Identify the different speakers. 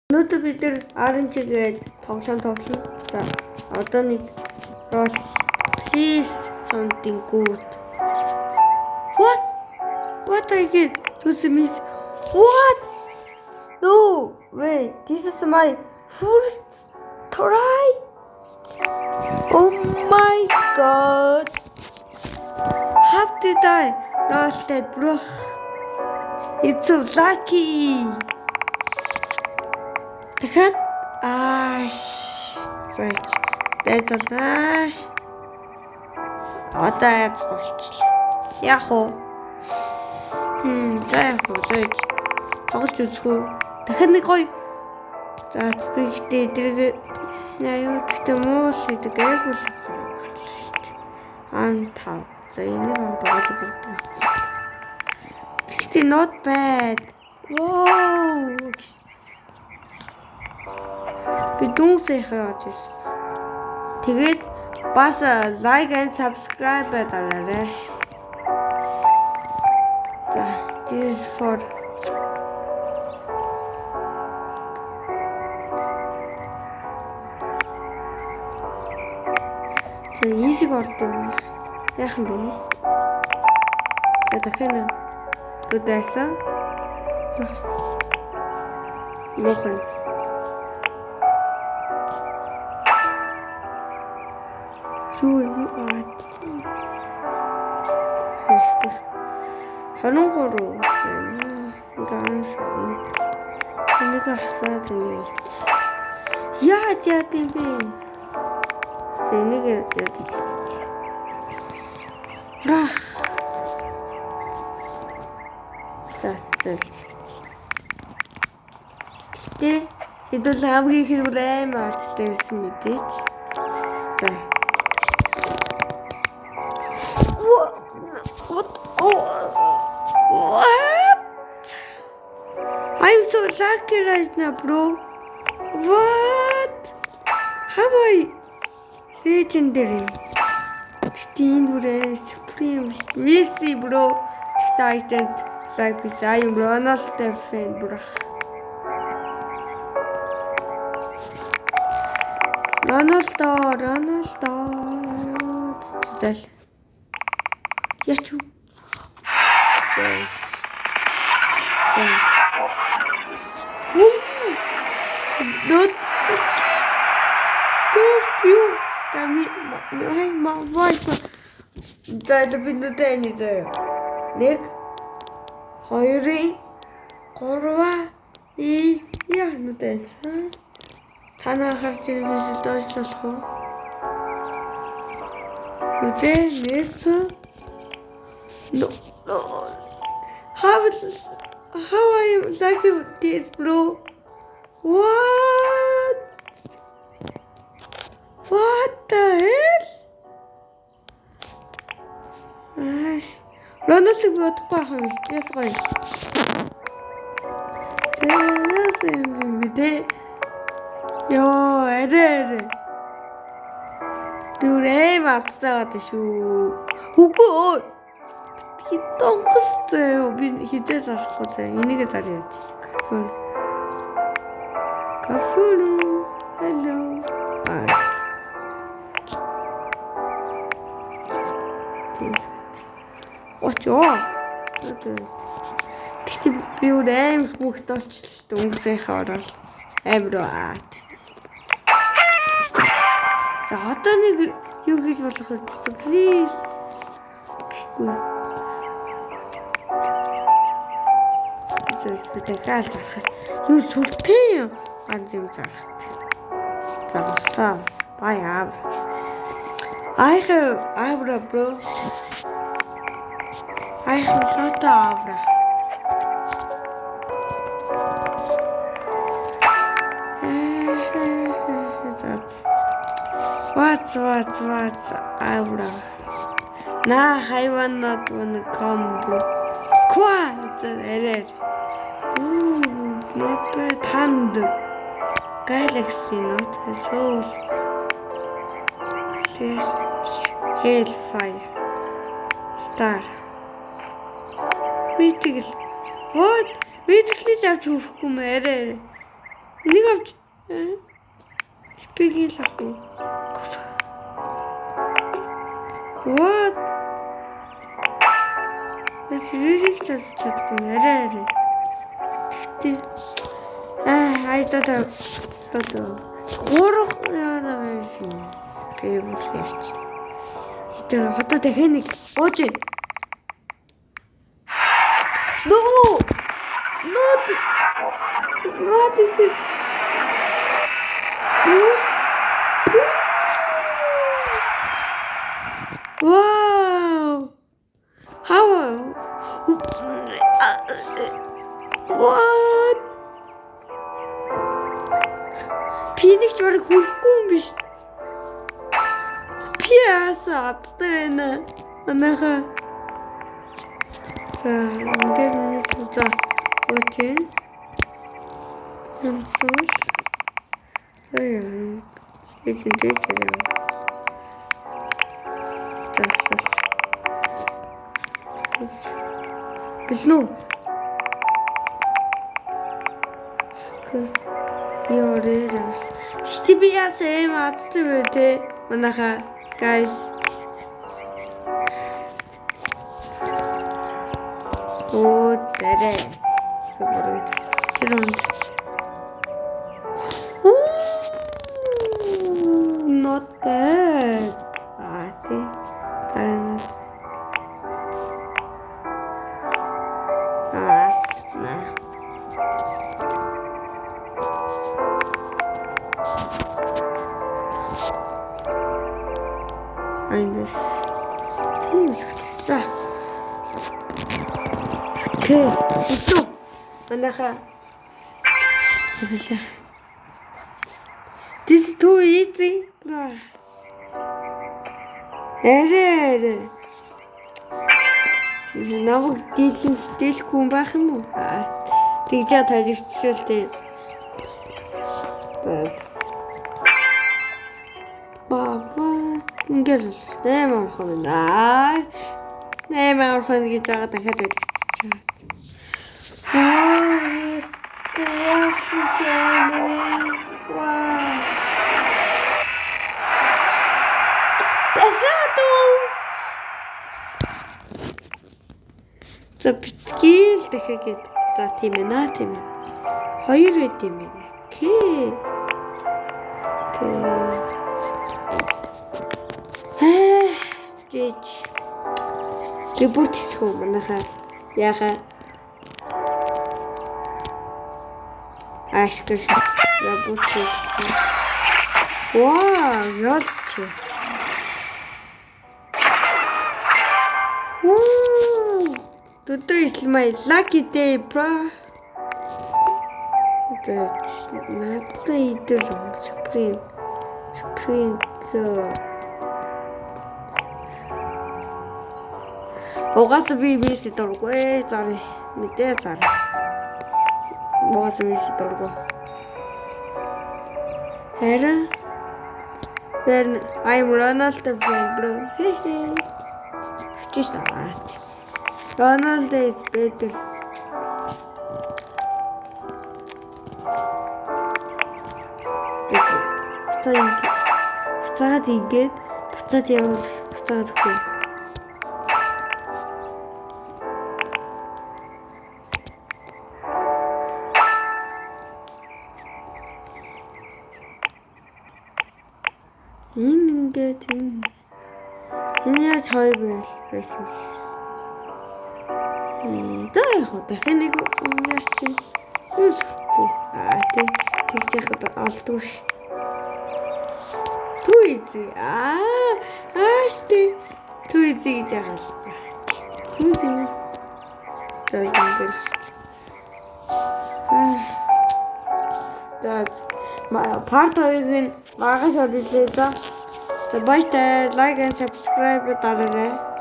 Speaker 1: Өнөөдөр бид нар RNG гээд тоглоом тоглоно. За, одоо нэг roll. Please something good. What? What I get? To the miss. What? No, wait. This is my first try. Oh my god. How did I roll that, bro? It's so lucky. Дахиад ааш зайч дайзалгааш. Одоо айц болчихлоо. Яг уу. За яг уу зайч тоглож үзэх үү. Дахиад нэг гоё. За би ихтэй тэрэг аюу гэхдээ муу л идэг айгүй л гарлаа шүү дээ. Ан тав. За энийг аваад угаасаа бүгд. Гэхдээ not bad. Wow. Би дүүнсийнхээ явж ирсэн. Тэгээд бас like and subscribe дараарай. За, this is for. За, easy ордог юм. Яах юм бэ? За, дахиад нэг дайсан. Явсан. Муухай юм. Юу юу аа. Хөөс. 23 ганс энийг хасаад ингэ ич. Яаж яад юм бэ? За, энийг ядаж ич. Рах. За за. Гэтэ хэдүүл хамгийн их бүр амар азтай байсан мэдээч. За. What? What? Oh, what? I'm so lucky right now, bro. What? How I legendary? Гэтэ энэ бүрээ supreme Messi, bro. Гэтэ I don't like this. I am Ronaldo fan, bro. Ronaldo, Ronaldo. Зэл. Яч уу? За. Not you. Тами ма voice. За, би нүдэ энэ заяа. Нэг, хоёрын, гурван, и я нүдээсэн. Та нар харж ирвэл доошлох уу? Нүдэ нэсэн. No, no. How I am lucky with this, bro? What? What the hell? Ааш. Роналдог би удахгүй ах юм биш. Яс гоё. Тэгээс юм би тэ. Йоо, арай арай. Би өөр аим алдтай байгаа шүү. Үгүй. Хитонгос заяа. Би хизээ зарахгүй заяа. Энийгээ зарья ядчих. Кафе. Кафе. Hello. Аа. Тийм. 30. Тэгтээ би өөр аим их мөнгөтэй болчихлоо шүү дээ. Өнгөсийнхээ ороод амар аа. За, одоо нэг юу хийж болох вэ? Please. Гэхгүй. Зөв, би дахиад зарахаас юу сүртэй ганц юм зарах. За, госоо. Bye aura. I have aura, bro. I have lot of aura. That's What's what's what's aura? Nah, I want not wanna come, bro. Quiet error. Ooh, not bad. Thunder. Galaxy, not a soul. Celeste, Hellfire. Star. Mythical. What? Mythical-ийг авч хүрхгүй мэ арай. Энийг авч epic-ийг л авах уу? What? Эс rare-ийг ч авч чадахгүй арай арай. Гэхдээ аа айдаа одоо гурах яана байсан. Би бүр яач. Тэр одоо дахиад нэг ууж. No! Not. What is it? No. Wow! How? What? Би нэг ч бараг хүрэхгүй юм биш. Би яасан адтай байна. Манайхаа. За, ингээд миний за ууч. Янзуул. За юм. Эзэн дэж яа. За, сас. Бэлнэ үү? Ёрэрас. Тэгтээ би яасан эм адтай вэ те? Манайхаа guys. Оо дэрэ. Тэр он. Not bad. Аа тий. Дараа нь Аас на. Айнес. Тийм л. За. Okay. Илүү. Манайхаа. Зөвлөө. This is too easy. Bro. Арай арай. Намайг дийлэх дийлэхгүй юм байх юм уу? Аа. Тэгжээ тажигчвал тий. За. Баба ингээл 8 орхон байна. 8 орхон гэж байгаа дахиад ажигдчихаад. Аа. Вау. Дахиад уу. За битгий л дахиад гээд. За тийм ээ наа тийм ээ. Хоёр байд юм байна. Okay. Okay. Аа, гэж. Report хийчих үү манайхаа. Яхаа. Аашгүй. Report хийчих. Вау, ялч. Today is my lucky day, bro. надад идэл Supreme Supreme Угаасаа би Месси дургүй зарыг мэдээ зар. Угаасаа Месси дургүй. Харин Ben I'm Ronaldo fan bro. Хе-хе. Очиж таа. Ronaldo is better. Буцаад ингээд буцаад явбал буцаад өгөх. Энэ ингээд энэ яаж хоёр байл байсан бэл. За яг хөө дахин нэг яач чи юу сүртэй. Аа тий тэгж яхад олдгүй ш. Too easy. Аа аа штэ. Too easy гэж ягаал. Хүү би. За ингээд. За part 2-ыг нь маргааш оруулъя за. За баяртай. Like and subscribe дараарай.